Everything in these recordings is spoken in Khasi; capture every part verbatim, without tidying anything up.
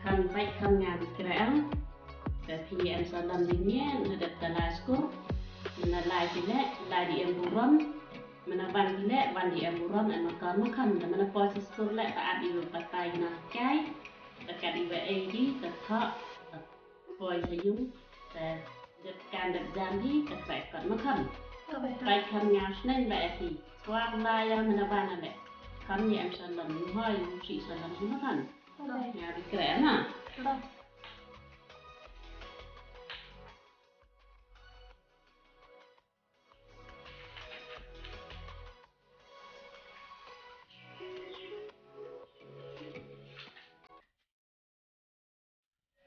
Kan pait kham nga bi kre ang. Te phi em sa lam di nge na dep ta lai skur. Na lai di le, lai di em burom. Mana ban di le, ban di em burom em ka ma kham. Mana poi sa skur le ta at iwe patai na kai. Ta kat iwe ei di ta tha. Ta poi sa yung. Ta dep kan dep jan di ta pait kot ma kham. Pait kham nga sneng le e phi. Swak la ya mana ban le. Kham ye em sa lam ni hoi, si sa lam ni ma kham. Nga bi kre na.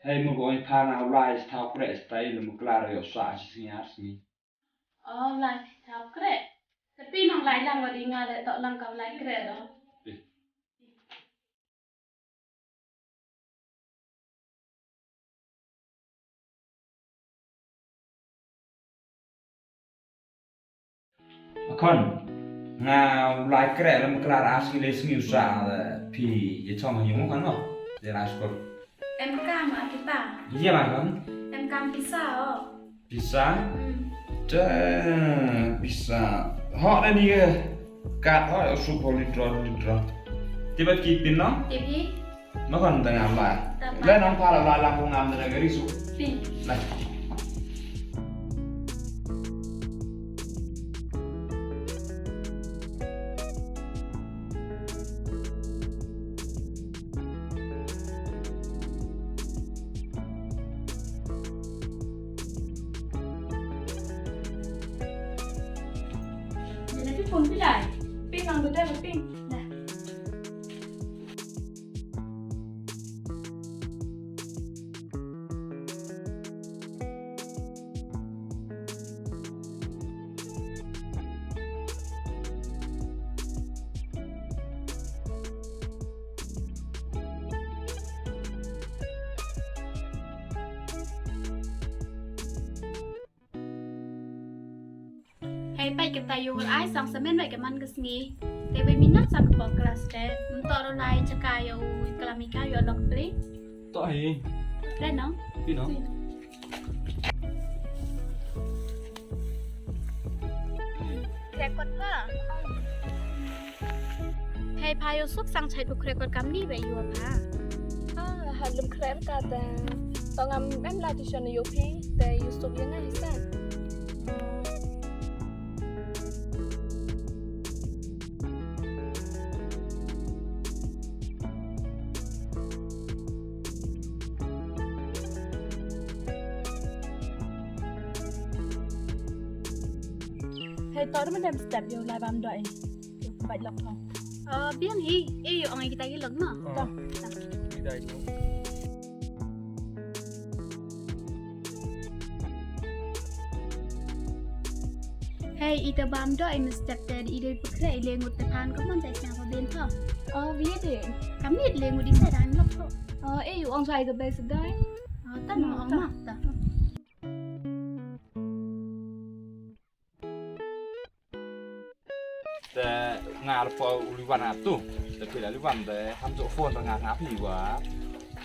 Hei, mo ko pa na rai sta kre sta i mo klaro yo sa si sinyar sini. Oh, lai sta kre. Tapi nang lai lang wadi nga le tok lang kau lai kre do. Akhon nga lai kre lam klar asi le sngi usa phi ye chong yung kan no. De la skor. Em kam a kita. Ye ma kan. Em kam pisa o. Pisa? Hmm. Te pisa. Ho de ni ke. Kat ho su poli dron ni dron. Tiba ki pin no? Tibi. Ma khon tang am lai. Le nong pha la la lang ngam da gari su. Pi. Lai. Jadi pun pi lai. Pi nang da pi. Dah. Hei, peit kita ïa u Rai sang semen wei ka man ka sngi. Te wei minot sang ka pok klas te. Mynta ruh lai jaka ïa u klam ïa ka ïa lok pli. To hi. Re nong? Pi nong? Krekot ka. Hei pha ïoh suk sang chait u krekot kam ni wei ïoh pha. Ah, ha lum krekot ka te. To ngam em la tuition ïoh phi te ïoh suk ïa nga hi sa. Hei, to ruh ma dem step ïa u lai bam doh. Ïa u bait lok phong. Ah, biang hi. Eh, ïa ong ïa kita ki lok ma. To. Kita itu. Hei, ita bam doh, i mestep te, i dei pekre, i lengut te pan, ko mon jai sna ko ben to. Oh, bia de. Kami lengut i sa dan lok to. Oh, eh, yu ong jai ke bai sedai. Oh, ta no ong ma ta. Te nga ruh u liwan atu. Te phi la liwan te ham ju phone rnga nga phi wa.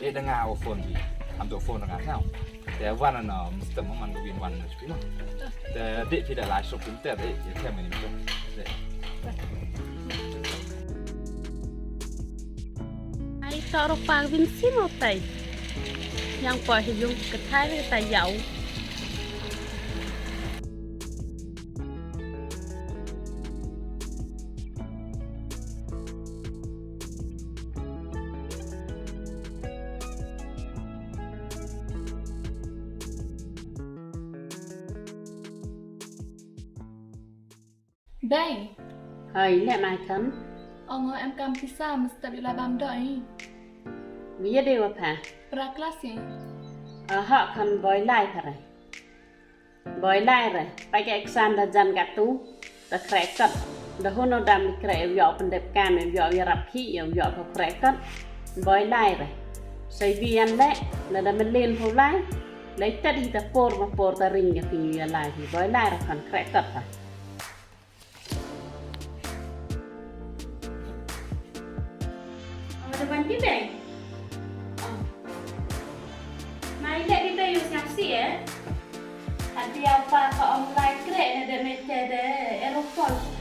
Eh, da nga u phone phi. Ham ju phone rnga nga. Te wan na mesti man ko win wan na phi no. Te dik phi da la shopping te dik ya te mani phi. Ai to ro pa win si mo tai. Yang po hi yung ka thai ka tai yau. Dai. Hai, leh mai kan. Ong em kam pisa mesti bi la bam doi. Bia dei wa pha. Pra klasi. Aha kan boi lai pha re. Boi lai re, pait ka exam da jan katu, da krekot, da huno dam bi krek ïa u pyndep kam, ïa u ïarap hi, ïa u krekot, boi lai re. Sai bian le, na da melin pho lai, lai tet hi ta por ma por ta ring ka pin ïa lai hi, boi lai re kan krekot ha. Oh, da ban ki dei? Oh.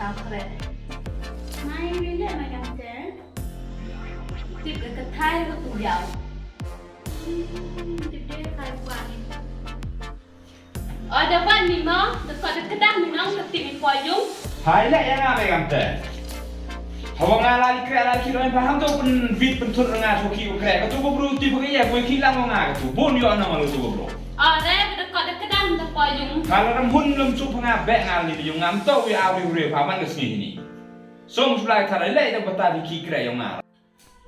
Kre. Mai wi le mai kam te. Tip ka thai ka tu yau. Hmm, tip de kai kwani. O da wan ni mo, da ko da kedang ni nong ka tip i poi yung. Hai le ïa nga mai kam te. Haba nga la li kre la li kre ba ham to pun bit pun thut nga to ki u kre. Ka tu ko bru tip ka ïa ko ki lang nga ka tu. Bun yo nong lu tu ko bru. O re da ko da kedang da poi yung. Ka la ram hun lum chu nga be nga li yung ngam to wi a wi re pa man ka sngi ni. Song sulai thara le da bata di ki kre yong nga.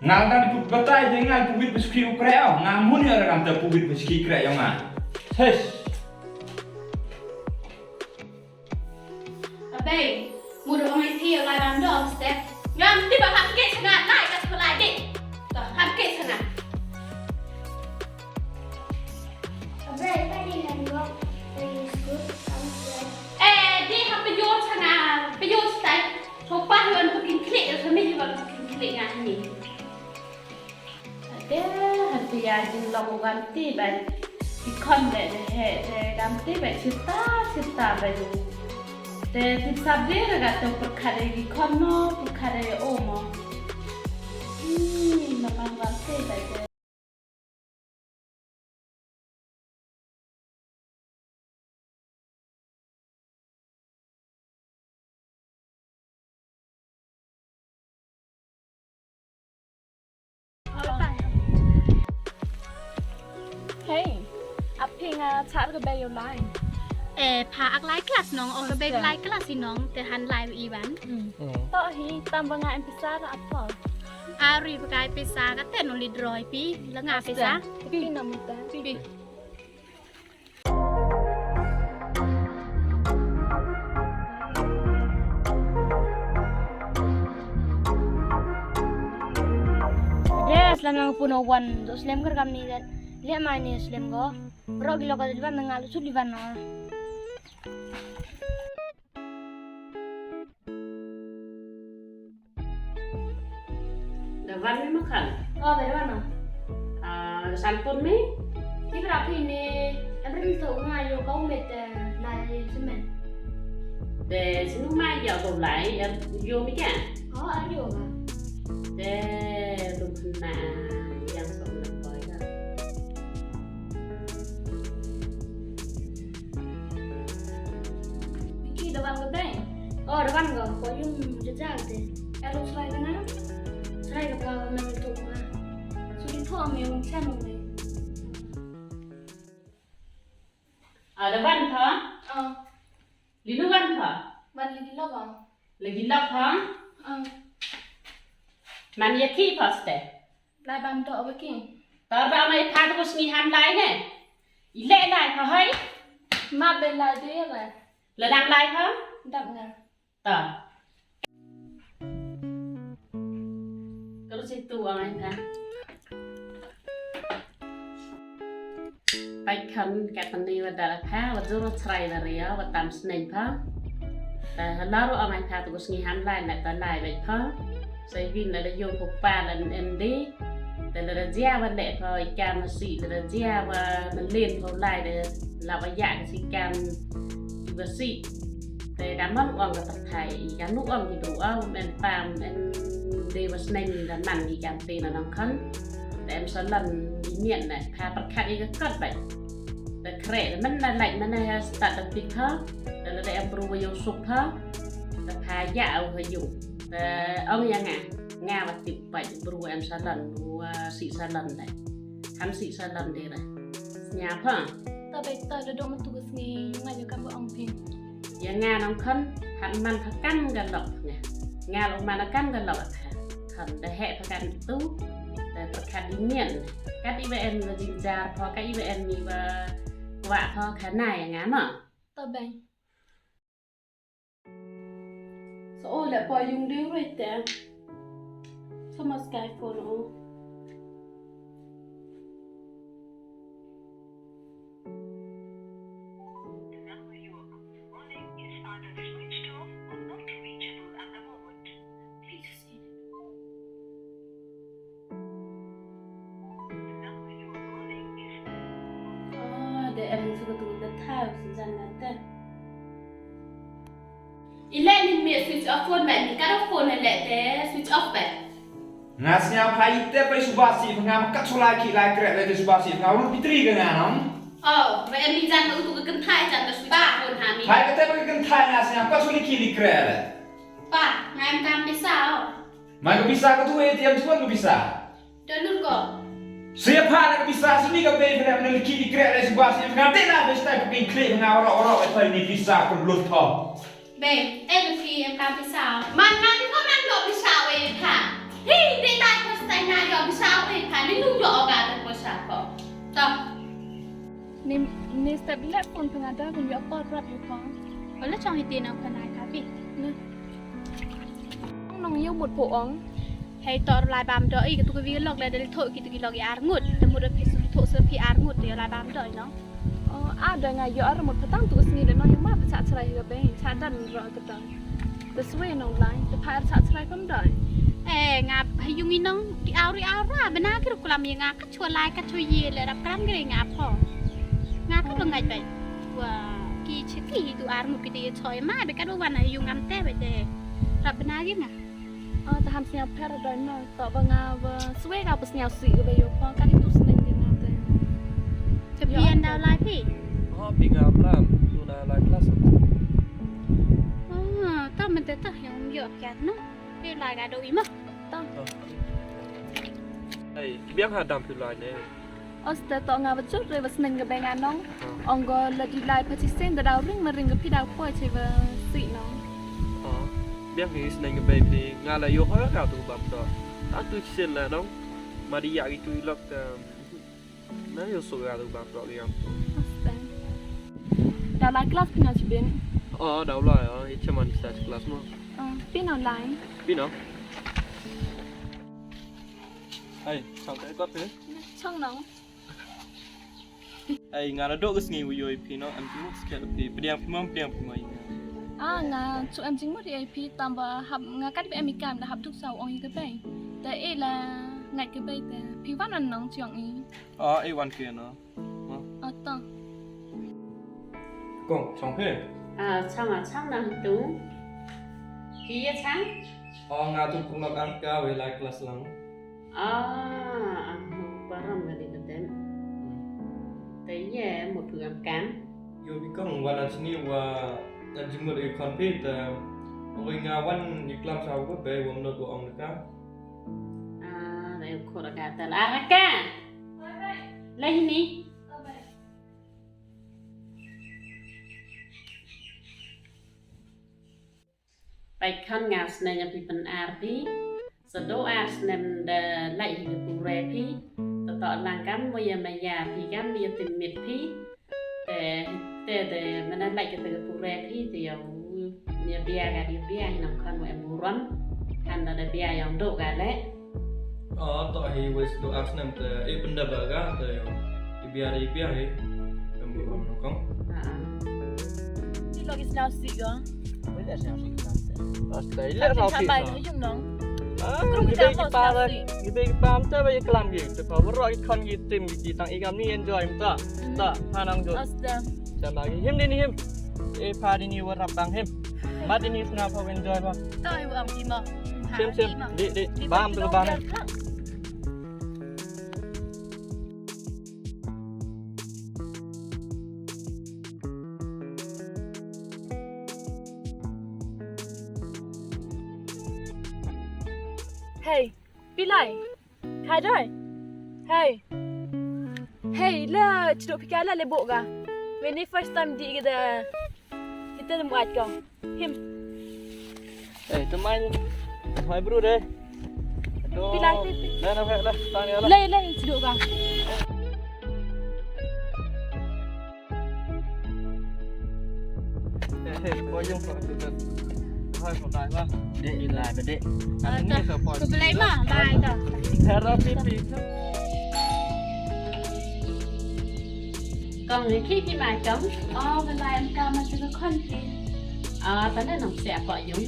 Nga dang di put batai de nga di put bit bishki u kre o. Nga mun ya dang te put bit bishki kre yong nga. Hesh. Abe, mun ong ai ti lai ban do step. Ngam ti ba hap ke changa lai ka lai de. To hap ke changa. Abe, ka di nan go. Very good. Eh, di hap yo changa, pe yo stai. Chopa hi wan pukin klik, sa mi hi wan pukin klik nga ni. Ade, hati ya jin long wan ti ban. Di kon de de he, de gam ti ban chita, chita ban. De ti sabir ga to perkade di kon mo, perkade o mo. Hmm, memang wan ti ban de. Hey, aphi nga chat ka bei online. Eh, pha ak lai class nong, oh, ka bei lai class i nong, te han lai i ban. Hmm. To hi, tam ba nga em pisa ka apol. Ari ba kai pisa ka te nong li droi pi, la nga pisa. Pi na muta. Pi. Yes, lam yang puno wan, do slem ker kam ni dat. Lihat mai ni slem go. Rok gilo ka di ban ngal su di ban no. Da wan mi makan. Oh, da wan. Ah, san pun mi? Ki bra phi ni, em rin to nga yo kau met, eh, lai semen. De sinu ma ya kau lai, em yo mi ka? Oh, ar yo ka. De lu na yang so na koi ka. Miki da wan ka dai. Oh, da wan ka, ko yung jaja te. Ero slai na nga. Slai ka pa na tu nga. Su di tho mi yung chen mi. Ah, da wan pha? Ah. Li nu wan pha? Wan li lo wan. Li lo pha? Ah. Man ya ki pha ste. Lai ban to ba ki. Tar ba mai pha tu sngi han lai ne. I le lai pha hai. Ma be lai de ya lai. La dang lai pha? Dap nga. Ta. Ka ruh situ ang ai pha. Pai khan ka tani wa da pha, wa jur chrai wa ria, wa tam sneng pha. Ta la ruh ang ai pha tu sngi han lai na ta lai bai pha. Sai vin la da yo ko pa la en de. Te lada jia wa leh pha i kam masi, lada jia wa malen pha u lai de la wa yak si kam i wa si. Te da man u ong ka pyrthai i kam nu ong ki bru au men pam en de wa sneng da man i kam te na nang khan. Te em sa lan i mian na pha pyrkhat i ka kot bai. Te kre da man na lai man na ha stad da pik pha. Te lada em bru wa yo suk pha. Te pha ya au ha yung. Te ong ya nga. Nga wa tip pait bru em salon, wa si salon dai. Ham si salon dai ra. Nya pha. Ta bai ta da dong tu sngi nga ya kam ba ong pin. Ya nga nang khan ham man pha kan ga lok nga. Nga lok man kan ga lok pha. Khan da he pha kan tu. Da pha kan di nyen. Kat i ba en wa jingjar pha, kat i ba en ni wa wa pha khan na ya nga ma. Ta bai. So, oh, leh poi yung ding right there. So, mas kai phone, oh. The number you are calling is either switched off or not reachable at the moment. Please see. Ah, da em su ka tu da thaw su jan na te. I leh nin me switch off phone ba ni ka da phone leh te switch off ba. Nga sngap ha ite pa shuba si nga ma ka chulai ki lai krek le shuba si nga ru pitri ka nga nong. Oh, ba em ni jan ka utu ka kentai jan ka switch off phone ha mi. Hai ka te ba ka kentai nga sngap ka chuli ki li krek le. Pa, nga em kam pisa oh. Mai ka pisa ka tu A T M chuan ka pisa. Don dur ko. Sia pha na ka pisa sini ka bei pha na liki di krek le shuba si nga te na be stai ka pin klik nga ora ora e pha ni pisa ka lut tho. Be, eh, ka phi em ka pisa. Man man ko man lo pisa we pha. Hi, de ta ko stai na yo pisa we pha ni nu yo ga ta ko sa ko. To. Ni ni step le phone pha nga da kun yo por prap yo ko. Wala chong hi te na pha na ka phi. Nong ïa mut pho ong. Hei to lai bam doi katu ka wi lok le dei thoh kitu ki lok ïa ar ngut. Te mut phi sum thoh se phi ar ngut ïa lai bam doi no. Oh, a da nga ïa ar mut patang tu sngi de no ïa ma pha cha chrai ka beng cha dan ro ka tang. Te swe nong lai te pha cha chrai kam doi. Eh, nga ha yung i nong di au ri au ra bana ki ru kulam ïa nga ka chwa lai ka chwa ye le rap kram gre nga pho. Nga ka ba ngai bai. Wa ki chiti tu ar ngut ki te choi ma be ka do wan ha yung am te be te. Rap bana gre nga. Ah, ta ham sñiaw pher doi no, to ba nga ba swe ka ba sñiaw si ka ba yo pa ka ni tu sneng di na te. Te pian daw lai phi. Oh, pi nga plam tu na lai class. Ah, ta men te ta yang yo kian no. Pi lai ka do i ma. Ta. Hey, biang ha dam phi lai ne. Os te to nga ba chut re ba sneng ka ba nga nong. Ong go la di lai pa chi sen da daw ring ma ring ka phi daw poi che ba si nong. Oh, biang hi sneng ka ba phi nga la yo ha ka tu bam to. Ta tu chi sen la nong. Ma di ya ki tu lok ta. Na yo so ka tu bam to ki ngam. Os te. Da la class phi na chi bin. Oh, da la ya, i chaman sa class mo. Phi no lai. Phi no. Ai, chang ka kot phi. Chang nong. Ai, nga la dok sngi u yoi phi no, am phi mut sket phi, pdiang phi mom pdiang phi mai. Ah, nga chu am jingmut ai phi tam ba hap nga kat em i kam da hap duk sau ong i ka bai. Da e la ngai ka bai te. Phi wan an nong chiong i. Ah, e wan ke no. Ah, ta. Kong, chong phi. Ah, chang a chang nang tu. Phi ya chang? Oh, nga tu kong lok ang ka we lai class lang. Ah, ang hok param ga di betem. Te ye mut phu am kan. Yo bi kong wan an sini wa an jingmut i kon phi te. Ong nga wan i klam sa ko be wam not wa ong ka. Ah, da yo ko ka ta la ka. Lai ni. Bai khon nga snem ïa phi pyn ar phi. Sa do ar snem da lai hi ka pure phi. Ta to lang kam mo ïa ma ïa phi kam ïa tim mit phi. Te te te mana lai ka te ka pure phi te ïa u ïa bia ka ïa bia hi nang khon mo em buron. Kan da da bia ïa do ka le. Oh, to hi wes do ar snem te i pynda ba ga te i bia i bia hi. Em bu ong nokong. Ah. Ti lok is now si go. Wala siya si. Asta ila sa si. Yung nong. Ah, kung kita mo si. Gibe pam ta ba i klam gi. Te pa waro i kon gi tim gi tang i kam ni enjoy ta. Ta hanang jo. Asta. Sama gi him ni him. E pa ni warap bang him. Mat ni sna pa enjoy ba. Ta i am ki ma. Sim sim. Di di bam tu bam. Hey, pilai. Khai doi. Hey. Hey, la chidok pika la le boga. When first time di kita kita dem wajka. Him. Eh, teman. Hai bro deh. Aduh. Pilai, pilai, pilai. Lah, lah, lah, lah. Tanya lah. Lai, lai, duduk kau. Eh, eh, kau yang kau tu kan. Hai, kau dah lah. Dek, lah, dek. Ada ni siapa? Kau beli mah, dah itu. Terapi pi. Kong ni khi khi mai kong. Oh, bye bye, em ka ma tu ka khon khi. Ah, ta na nong sia ko yung.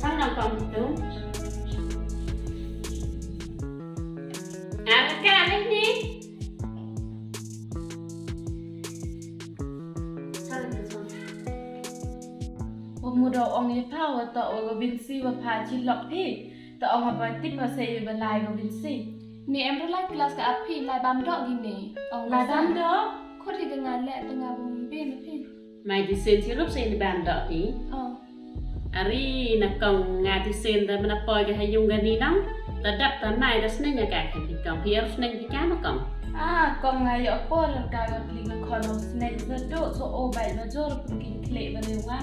Sang nong kong tu. Ah, ka ni ni. Sang tu sang. Mut da ong ïa pha wa toh wa ka Vinci wa pha chi lok phi. Ta ong ba tip ha se ba lai ka Vinci. Ni em ru lai klas ka ap phi lai bam doh gi ni. Ong lai bam doh. Khut hi ka nga leh ta nga bum bin phi. Mai ti sen chi rup sen bam doh phi. Oh. Ari na kong nga ti sen da mana poi ga ha yung ga ni nong. Ta dap ta mai da sneng ga ka kan phi kong. Phi er sneng phi ka ma kong. Ah, kong nga ïa por ka ga pli ga khon ong sneng sa do so o bai na jor pun kin kle ba riu nga.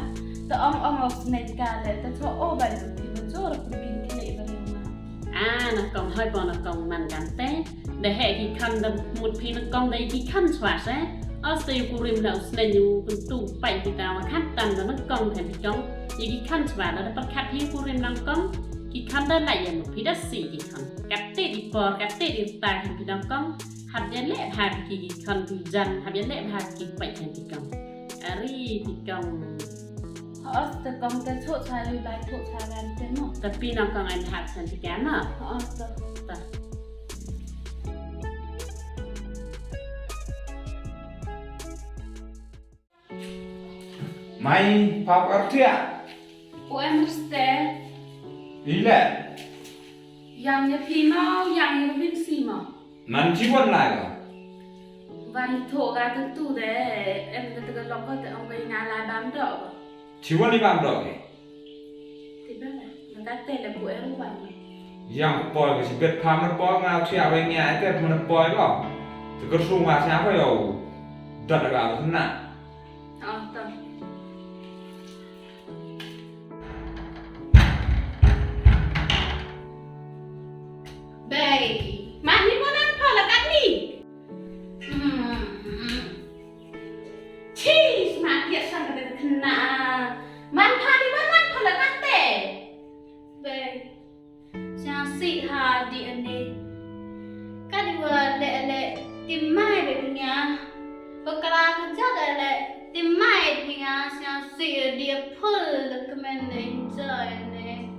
Ta ong ong ong sneng ka le ta so o bai na pli na jor pun kin kle ba riu nga. Ah, na kong hoi pon na kong man kan te. Da he ki khan da mut phi na kong da ki khan swa se. Os te ku rim na sneng u kun tu pai ki ta wa khan tan da na kong kan phi kong. Ye ki khan swa da da pa khat hi ku rim na kong. Ki khan da la ye mut phi da si ki khan. Kat te di por kat te di ta kan phi na kong. Hap ïa leh bha ki ki khon ki jan, hap ïa leh bha ki pait ki kong. Ari ki kong. Hos te kong te chok cha lu lai chok cha ran te mo. Te phi nong kong ai hap san ti ka mo. Hos te. Ta. Mai pap artia. U em rste. Ile. Yang ïa phi mo, yang ïa Vinci mo. Man chi wan lai ko. Wan tho ga tu tu de, em ga tu ga lok ko te ong ga nga lai bam doh ko. Chi wan ni bam doh ke. Ti ba la, na ka te le bu em wan. Yang poi ko si bet pam na poi nga chi a wen nya te man poi ko. Te ko su ma sia ko yo. Dat ga na. Oh, to. Bei, mani mo nan pala kat ni. Hmm. Cheese, ma dia sang kata kena. Man pani mo nan pala kat te. Bei. Sñiawsih ha di ane. Ka di wa leh leh ti mai be punya. Bakla ka jada leh ti mai punya sñiawsih di a full the command enjoy ne.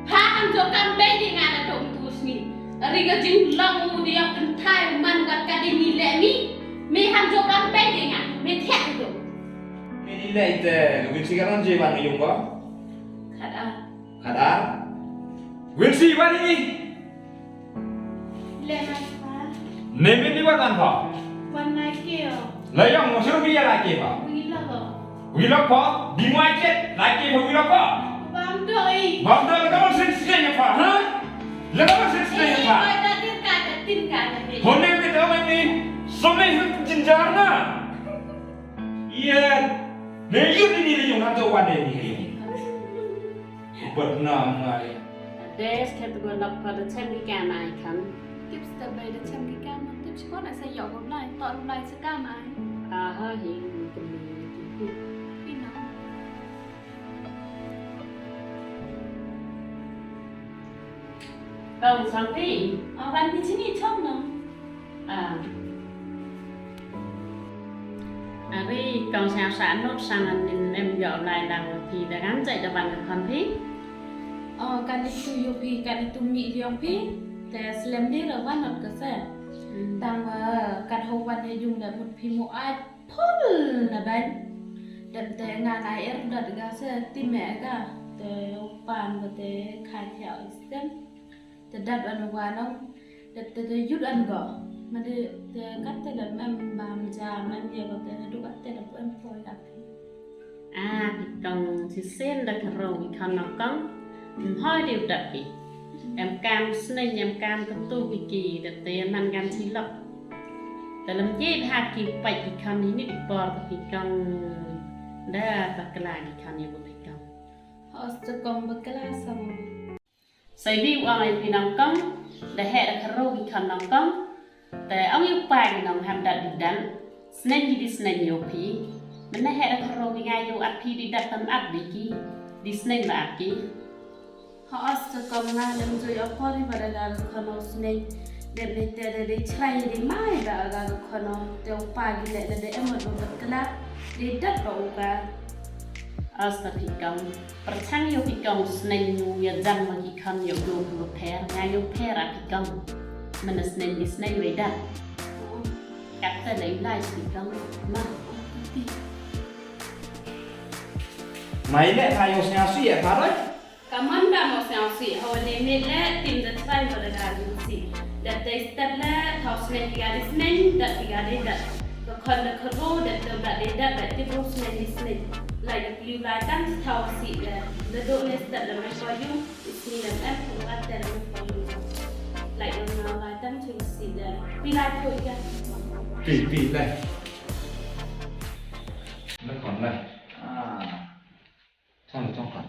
Pha ham jo kam bei di nga na dong tu sni. Ri ka jinglong u di a kynthai man ka ka di ni leh mi. Mi ham jo kam bei di nga. Mi thiak tu. Mi di leh te, lu ki chigaron je ban yung ko. Khat a. Khat ar. Win si wan ini. Le man pha. Ne min ni wan man pha. Wan lai ke o. La yang mo suru bi ya lai ke pha. Wi la ko. Wi la pha. Di mai chet lai ke pha wi la pha. Bam doi. Bam doi ka mon sen sen pha ha. La ka mon sen sen pha. Wi ta tin ka ta tin ka ta. Hone me ta mai ni. Somne hin jinjar na. Iya. Ne yun ni ni yung ha to wan ni yung. Bad nam ngai. Des khet go lap pa da chem ki kam ai khan. Tips da bai da chem ki kam, tips ko na sa yok ko nai, to ru nai sa kam ai. Aha hi. Ina. Kong sang phi. Awan phi chini chong no. Ah. Ari kong sang sa not sang an nin em yo lai lang phi da kan chai da ban kan phi. Oh, kan itu yo phi, kan itu mi yo phi. Te slem di ra wan not ka se. Hmm. Tang wa kan ho wan he yung da mut phi mo ai phul na ban. Dan te nga na er dat ga se ti me ga. Te pan ga te khai thia isten. Te dat an wa nong. Te te te yut an go. Ma de te kat te da mem bam ja mem ye go te du kat te da em poi ap. Ah, phi kong si sen da ka rong i khan nong kong. Mhoi de dat phi. Em kam sneng em kam ka tu ki ki da te man kan si lok. Te lem ye bha ki pai ki khan ni ni por phi kong. Da bakla ki khan ye phi kong. Hos te kong bakla sam. Sai bi u ong ai phi nong kong, da heh da kharo ki khon nong kong, te ong ïa u pa ki nong ham dat di dan, sneng ki di sneng ïa u phi, men da heh da kharo ki ngai ïa u ap phi di dat tam ap di ki, di sneng ba ap ki. Ha os te kong nga lem ju ïa por hi ba da ga khon ong sneng, dep ni te da di chrai di mai ba ga khon ong te u pa ki leh da di emot ba bat kelap, di dat ba u ka. Os te phi kong. Pyrchang ïa u phi kong sneng u ïa jam ma ki khon ïa u dum u pher nga ïa u pher a phi kong. Mynne sneng ki sneng wei dat. Kat te lei lai phi kong ma. Mai leh pha ïoh sngewsih ïa pha roi. Ka mon da mo sngewsih, hawa ne miet leh tim da trai mo da ga sngewsih. Da dei step leh, thaw sneng ki ga dei sneng, da ki ga dei da. Ka khon da khro, da dei da dei da, da tip ro sneng dei sneng. Lai da pliu lai tang thaw sih da. Da do ne step da mai ko yung, isni da em, ko ga ter da ko yung. Lai da na lai tang sngewsih da. Pi lai ko ga. Pi, pi lai. Lai kon lai. Ah. Chong, chong kan.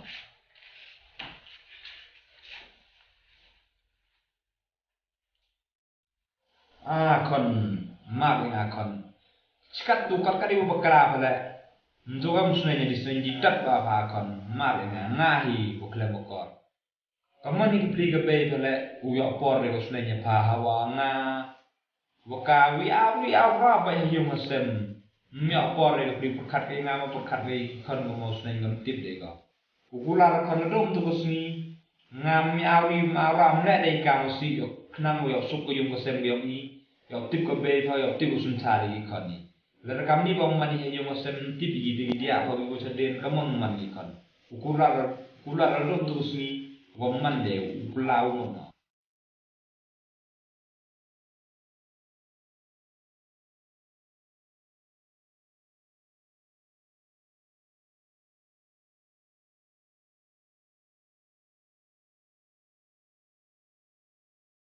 A khon, map ïa nga khon. Skat tu kat ka dei u bakra pale. Njo kam sneng di sneng di tat ba pha khon. Map ïa nga, nga hi u khlem u kor. Ka mon hi ki pli ka bei pale u ïoh por re ka sneng ïa pha hawa nga. Wa ka wi aw wi aw ra ba ïa yung ha sem. Ym ïoh por re ka pli pyrkhat ka ïa nga ma pyrkhat ka ïa khon ka mo sneng ngam tip de ka. U kular khon na dum tu ka sngi. Ngam ïa wi ma ra mleh dei ka mo si ïoh khnang ïoh suk ka yung ka sem ka yung i. Ïoh tip ka bei pha ïoh tip u sum cha de ki khon i. Lada kam ni ba man i ha yung ka sem tip i de ki dia pha wi ko cha den ka mon man ki khon. U kular kular na dum tu ka sngi. Wa man de u kular u mon.